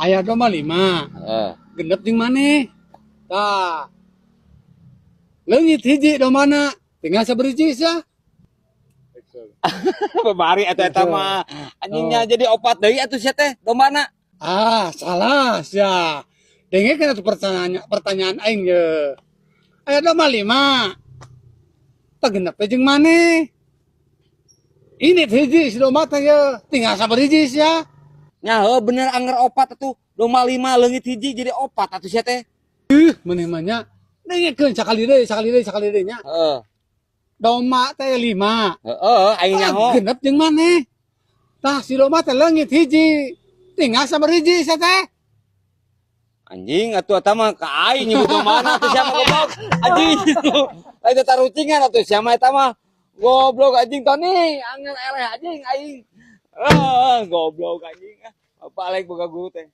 Aya domba lima. Heeh. Genep jeung maneh. Tah. Leungit hiji dombana, tinggal sabaraha sia? Babari atuh eta mah. Anjingnya jadi opat deui atuh sia teh dombana. Ah, salah sia. Dengekeun atuh pertanyaan pertanyaan aing ye. Aya domba lima. Tah, genep teh jeung maneh. Ini hiji si domba teh ye, tinggal sabaraha sia? Nya heuh, bener, anger opat atuh. Domba lima, leungit hiji, jadi opat atuh sia teh. Ih, maneh mah nya. Dengekeun sakali deui, sakali deui, sakali deui nya. Heeh. Domba teh lima. Heeh, aing nyaho. Ah, genep jeung maneh. Tah, si domba teh leungit hiji. Tinggal sabaraha sia teh? Anjing atuh eta mah ka aing nyebut dombana atuh sia mah, goblok. Anjing itu. Lain tarucingan atuh sia mah eta mah. Goblok anjing Tony, anger eleh anjing aing. Ah, goblok anjing. Bapak lek boga guru teh.